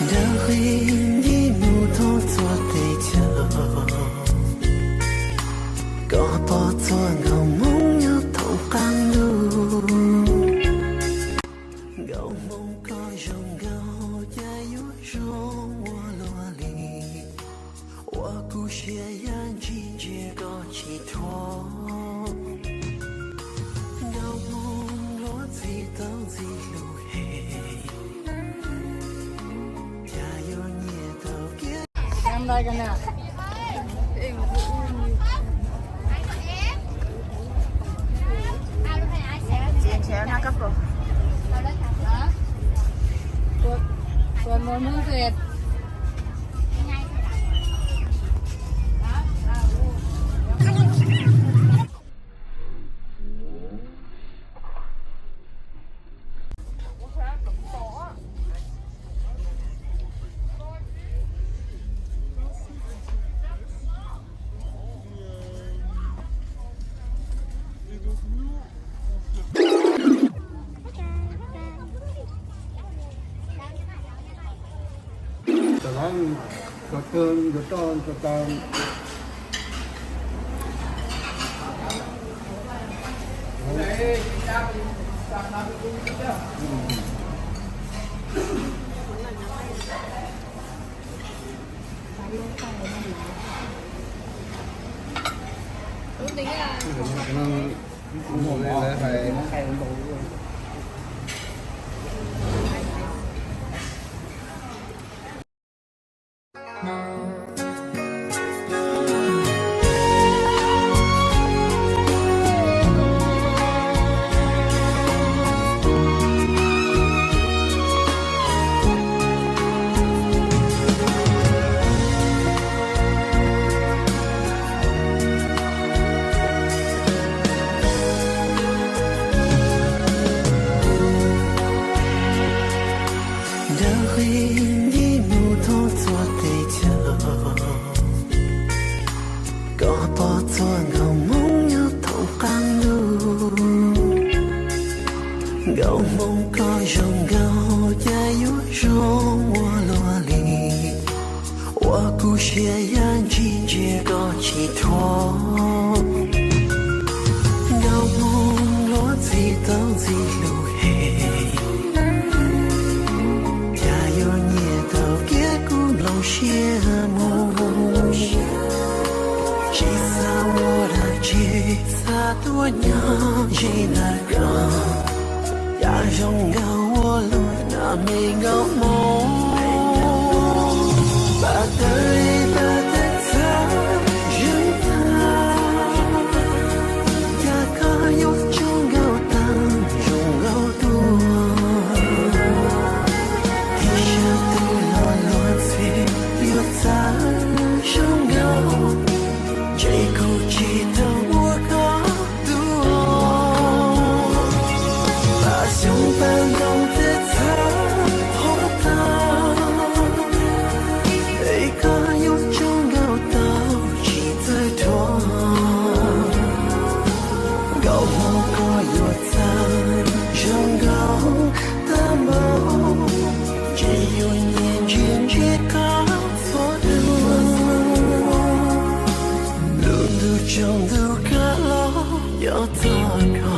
Ntawm qhib nce mus thoob txhua teb chaws, koj pom txhua nkauj Hmoob nyob thoob qab ntuj. Nkauj Hmoob koj zoo nkauj cas yuav zoo ua luaj li, ua kuv siab yam ntsis ntsia koj tsis thuam. Nkauj Hmoob luag ntxhi tau ntxhi lus hem, cas yuav nyiam tau kiag. Ntawm qhib nce mus thoob txhua teb chaws, koj pom txhua nkauj Hmoob nyob thoob qab ntuj. Nkauj Hmoob koj zoo nkauj cas yuav zoo ua luaj li, ua kuv siab yam ntsis ntsia koj tsis thuam. Nkauj Hmoob luag ntxhi tau ntxhi lus hem, cas yuav nyiam tau kiag kuv nplooj siab mus. Tsis xav ua dab tsi, xav tuaj nyob ze ntawm koj. Yam zoo nkauj ua luaj na me nkauj Hmoob, pab tawg li pab tawg txhawb zeeg tag, cas koj yuav tsaug nkauj tag zoo nkauj tuaj. Ib sab twg los luag ntxhi yuav txawj zoo nkauj, ntshe kuv tsis tau ua koj tus. Pab xyoob pab ntoo txhawb txhawb qhov tag, es koj yuav tsaug nkauj tau tsis txawj dhuav. Nkauj Hmoob koj yuav txawj zoo nkauj tag npaum, ntshe yuav nyiam ntsia ntsia koj txhua hnub. Lub ntuj tsaus ntuj kab los nyob txog koj.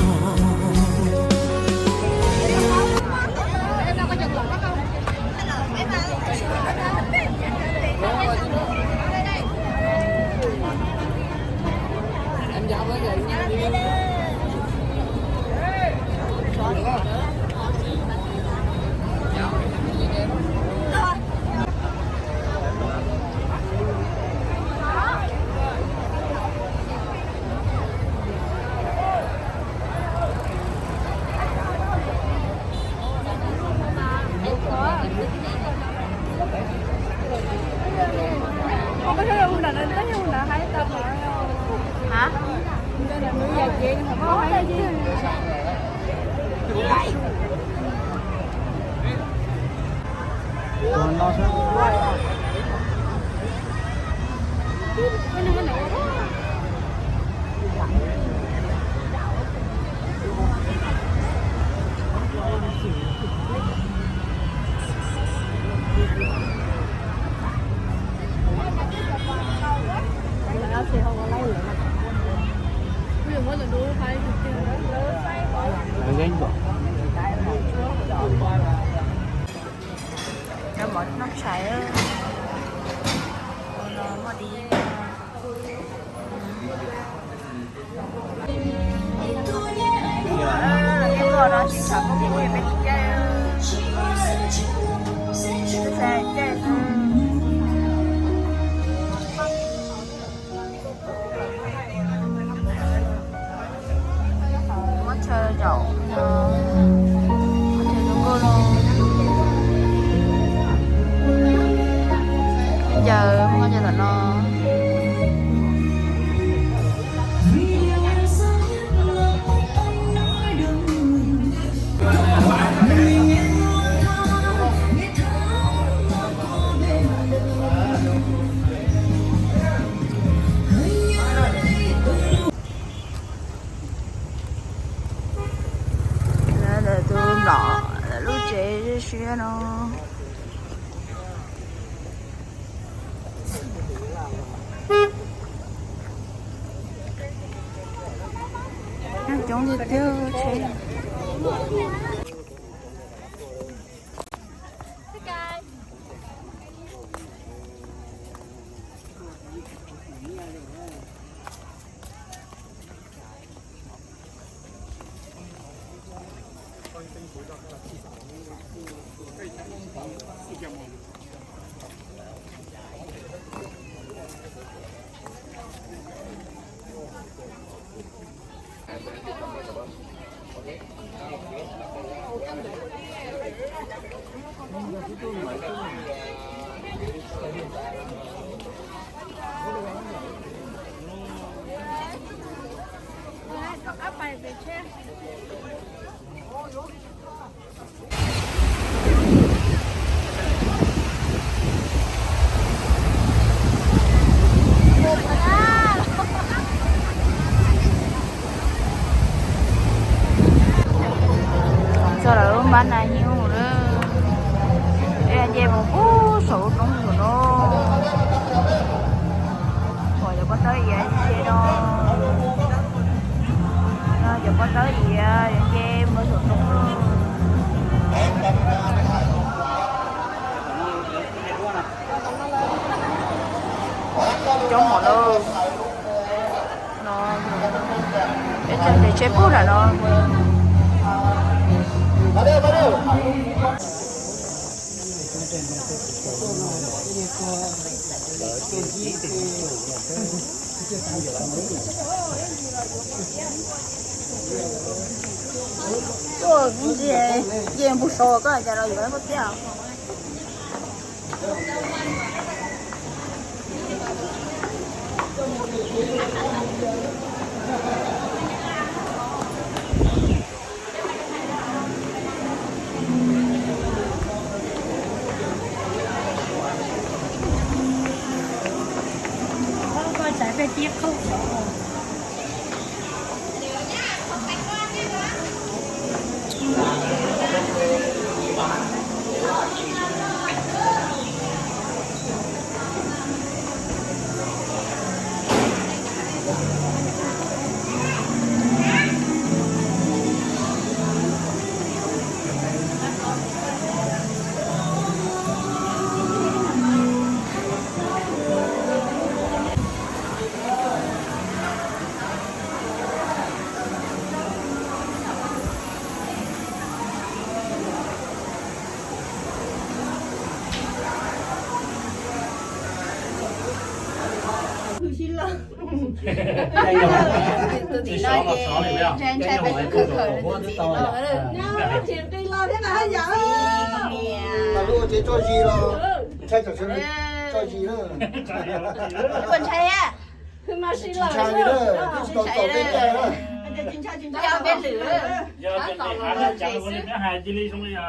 Hả? Cov mov noj tshais, ua no muaj dib. Lawv thiaj koj no tsis tshav koj mus peb caij, caij xwb. Muab chaw zaum no, muab chaw zoo nkauj no. Ncaws muab ncaws tom no. Lawv tus mlom lub tsev siab no. Coob tiag tiag tsheb. Txog lawm lub npab nas nyuj lawm, nce mus pub saum lub roob saum no. Pom cov pob tawb iav ze no, no cov pob tawb iav yuav nce mus saum roob. Coob mom lauj. No, peb txog ntes tsheb pub nram no. Tuaj ntsia, nce mus saud koj cas los yuav koj tiag. Tus tim no ces ntshai ntshai peb tus khawm khawm tus tim no. Mas lub ua tsev tso zis los ntshai tsam sawv daws tso Ua ntshai a. Tsis ntshai li na, twb tsis tau txaus peb caij na. Yog peb lwm, yog peb lwm, ua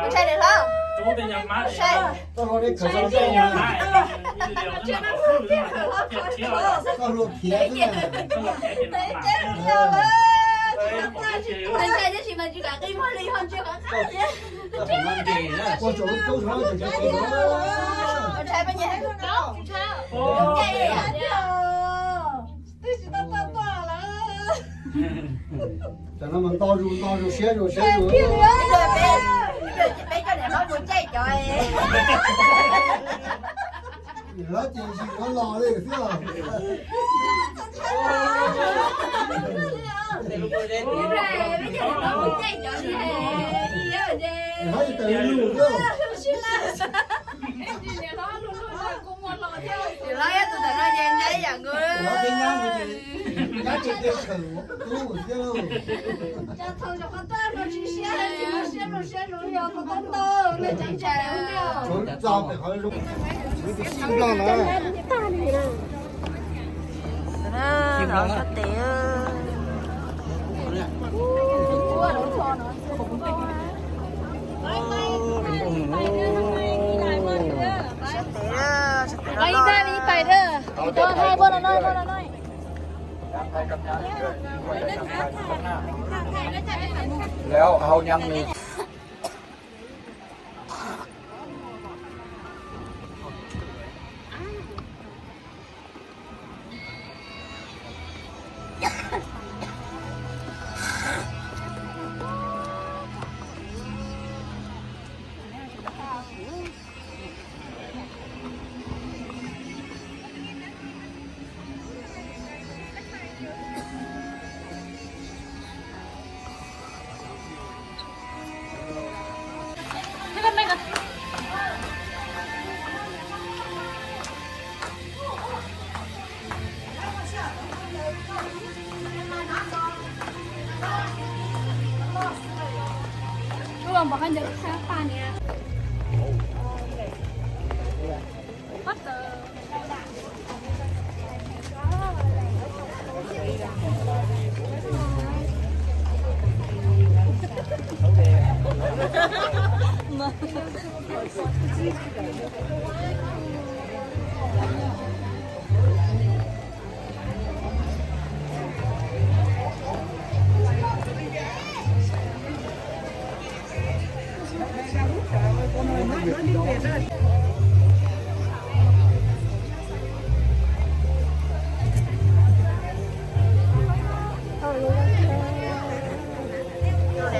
ntshai li hlob. Koj hluas khiav xwb na. Ua ntshai tab sis mas tsis kam qi muag li ho ntsia qhov qab thiab. Ua tsaug lub koob hlob tseem tsis qi. Ua ntshai peb nyias hais lus rau. Twb tsis tau tuaj tuaj lawm. Tam no mas nto zus nto zus siab zus siab zus. Peb coj niam hlob mus caij cov. Niam hlob ces tsis muab los li xwb os. Niam hlob tawm lus xwb. Niam hlob ib tug ntawm no ces ntshai ib yam nkaus. Niam hlob thiab nyab no ces nyab tseem tias khawm tub thiab lauj. Txog pem qhov zoo. Sab Nplog na. Sab tes. Sab tes, sab tes. Ib tais, ib tais. Ib tais, ib tais. แล้วเขายังมี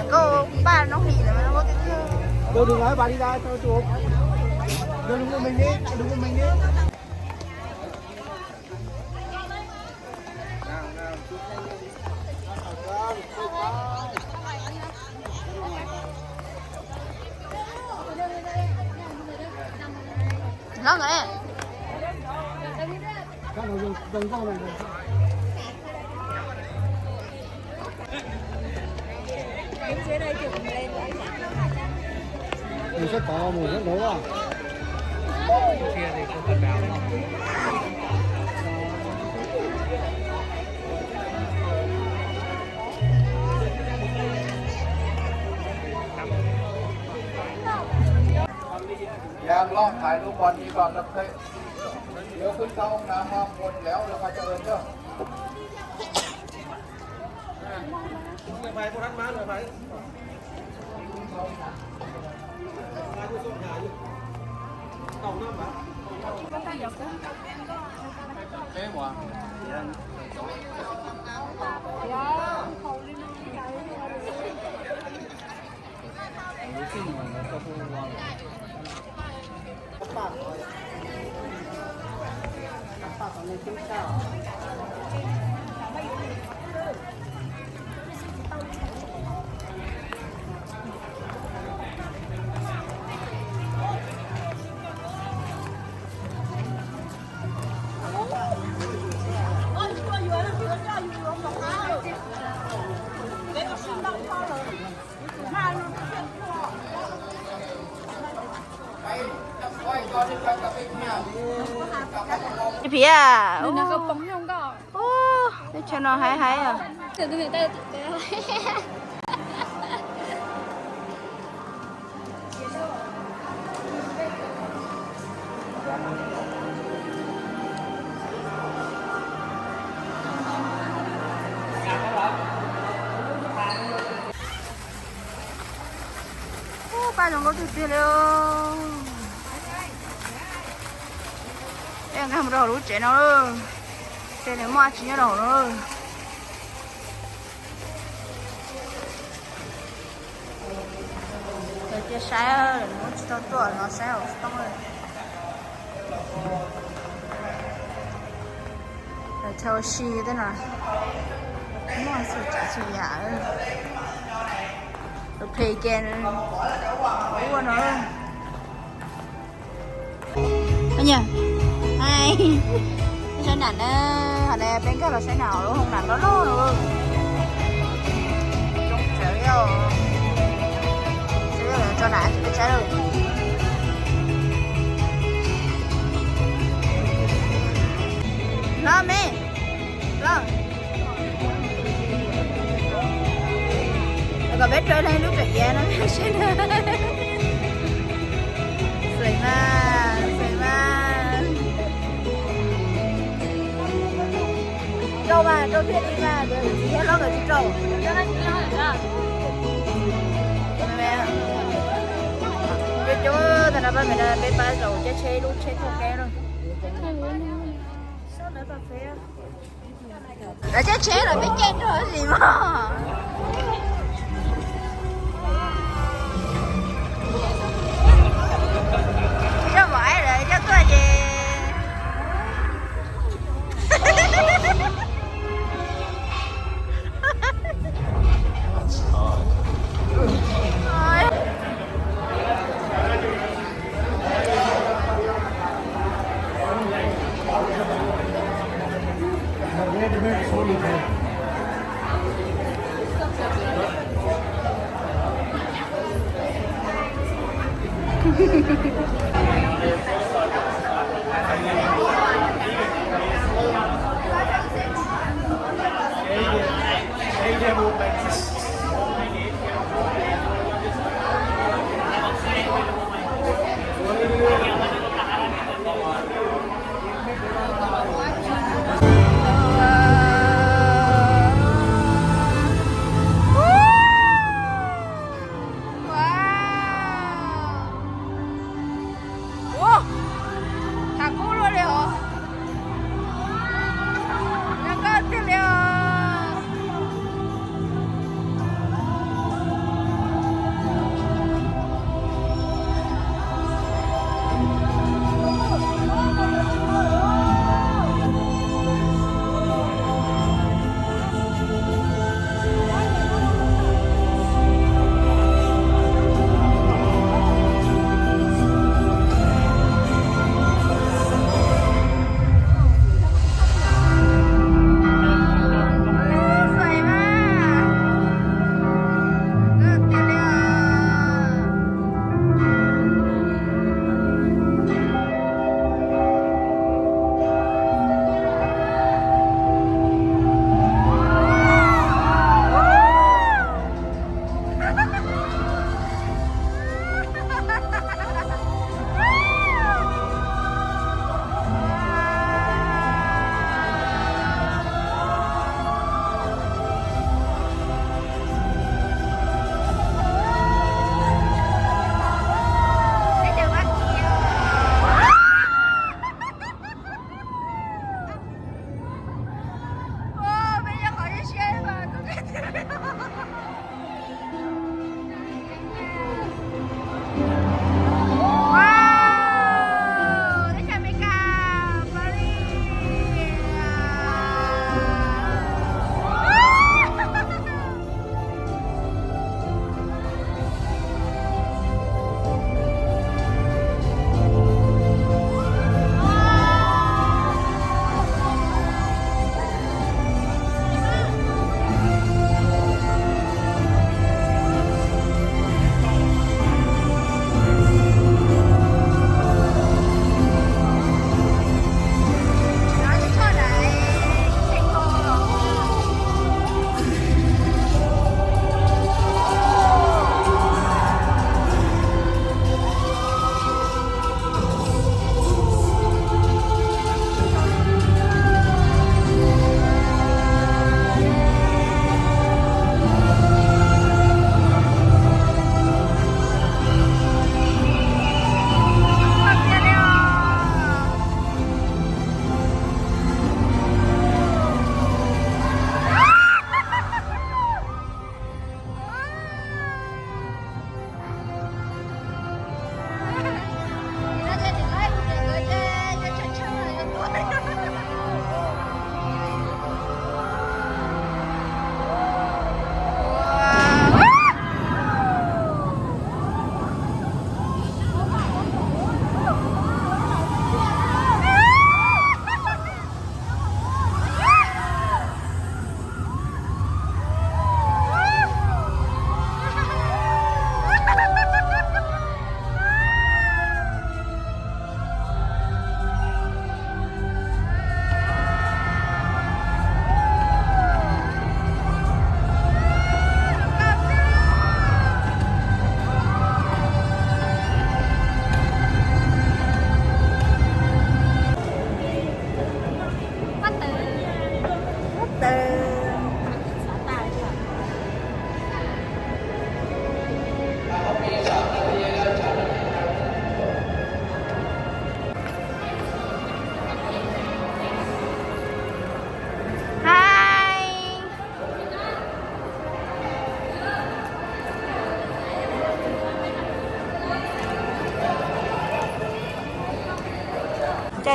Nkauj paj noob hlis ntawd mas muaj tiag tiag. Đừng nói bà đi ra, tôi chụp. Đừng có mình đi, đừng có mình đi. Hlob ntawd. Mus sab tod, mus sab ntawd. Dạ, loถ่ายรูปก่อนดีกว่าครับ เดี๋ยวขึ้นเข้าห้องน้ำมาวนแล้วแล้วมาเจอเด้อ Ib phiab. Teb chaws no hais hais os. Paj zoo nkauj tiag tiag li. Peb nkag mus rau hauv lub tsev no, ces nws muaj tsis nyob rau hauv no. Lawv cia saib, lawv muab tsis tau tuaj no saib hauv tsis toob. Lawv chaw ua si tej no, muaj txhua tsav txhua yam. Lawv phem ces ua no. Saib nam na, hov ne peb nkag los saib nam lub hoo nam loj loj no. Tso nam peb saib lawm. Los me, los. Kom peb rau leej lub pem iav no seb na. Xwm mas, xwm mas. Rau mas, rau thiaj li mas, txiv thiab hlob nkawd tsis rau. Peb coob tag nrho pab me no, peb pab zaum caij tsheb lub tsheb tuaj peb lawm. Lawv caij tsheb los peb caij nrog sim mog. Coj Maum Aib lawv coj tuaj ces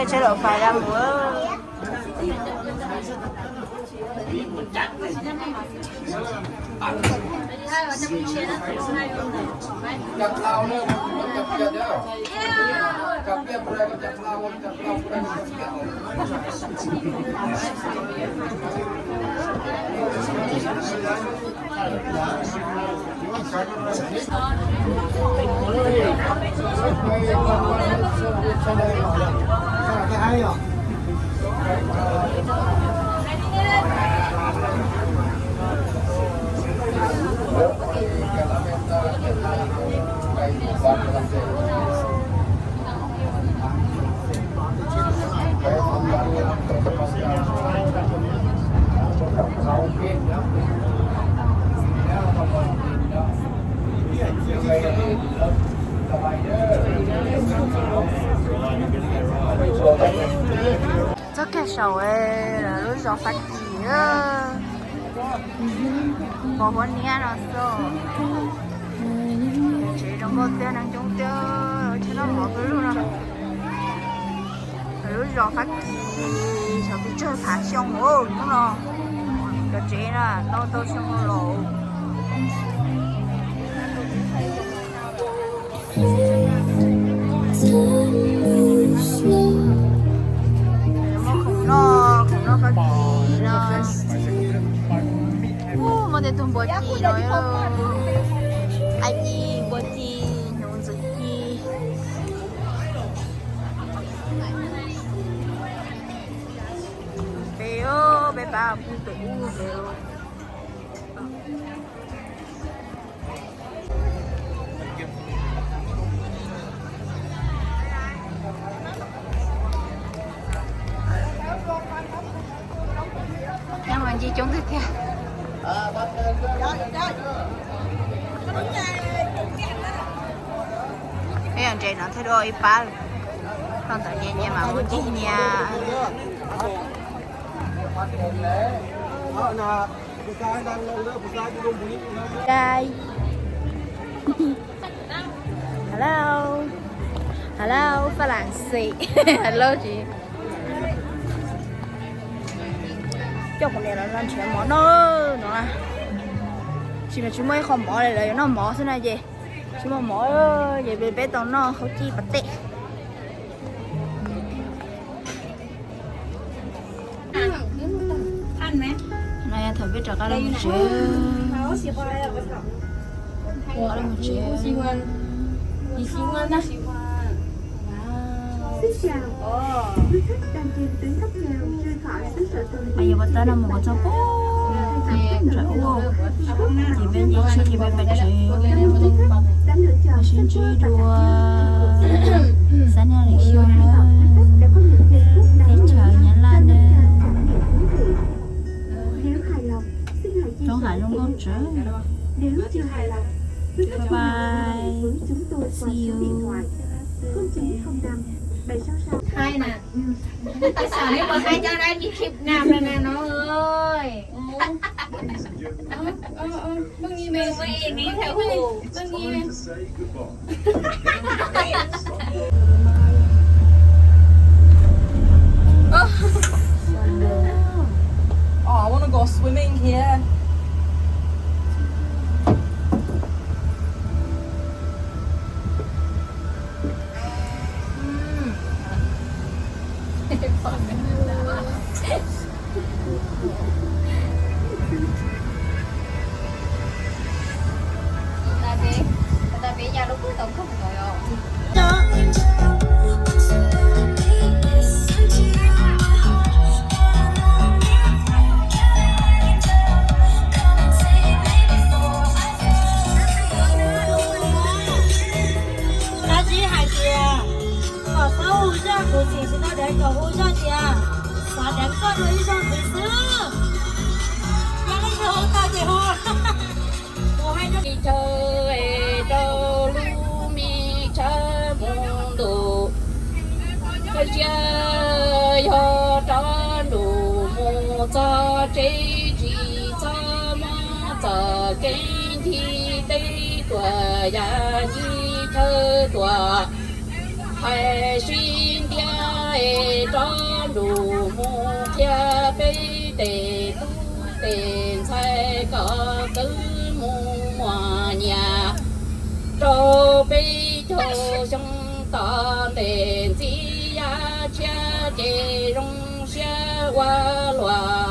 Sawv daws pais da mus. Txog kiag saum lub zos Fab Kis, pos huab niab no xwb. Tsev zoo nkauj tiag, neeg coob tiag, tsheb noj mov pawg lug no. Lub zos Fab Kis, xyov pes tsawg phav xyoo hnub no, cov tsev na tau tau xyoo no los. Muaj khoom noj, khoom noj Fab Kis no. Muaj tej tug npua ci no, a ci npua ci, hnyuv ntxwv ci. Peb, peb pab pw pem ub pem. Nyob mas nce coob tiag tiag. Peb yog ntses no thiaj dua ib pab. Tau ntawm nyias nyias mam mus ncig nyias. Hello. Hello, Fab Lam Xis. Hello tsis. Coj kuv niam los nrhiav mov noj no. Tsis mas tsis muaj ib qho mov li, lawv yuav noj mov xwb na ces tsis muaj mov ces peb tau noj khaub cij pas tej. No yog thaum peb rov qab los tsev, ua los tsev. Yog pab tab no mus kom txog pem nram ub, ces peb nce tsheb ces peb pais tsev. Sib ntsib dua, xab niag lwm xyoo na, teb chaws Nyab Laj na. Roob hav zoo nkauj tsawv. Bye bye. See you. Hai nè. Xav neb puas hai cov dab mi khib ngam no na no ơi. Oh, I wanna go swimming here. Tab sis hais tias kom txhob hu zoj, kuv tsis tsis tau deev kom hu zoj tias, xav deev koj dua ib zaug ntxiv xwb. Yog leej twg hu tau ces hu. Kuv hais rau, rau lub me tshawb mus ntuj, cia yog rov ntuj mus txog tsev tsis txhob mob txoj kev ncig teb tuaj yam ncig chaw tuaj, hais sib ntiag es rov nrug mus qhia peb tej tub tej ntxhais kom kwv mus muaj nyiaj rau peb caug xyoo tom ntej ntxiv yav tshiab ces zoo siab ua luaj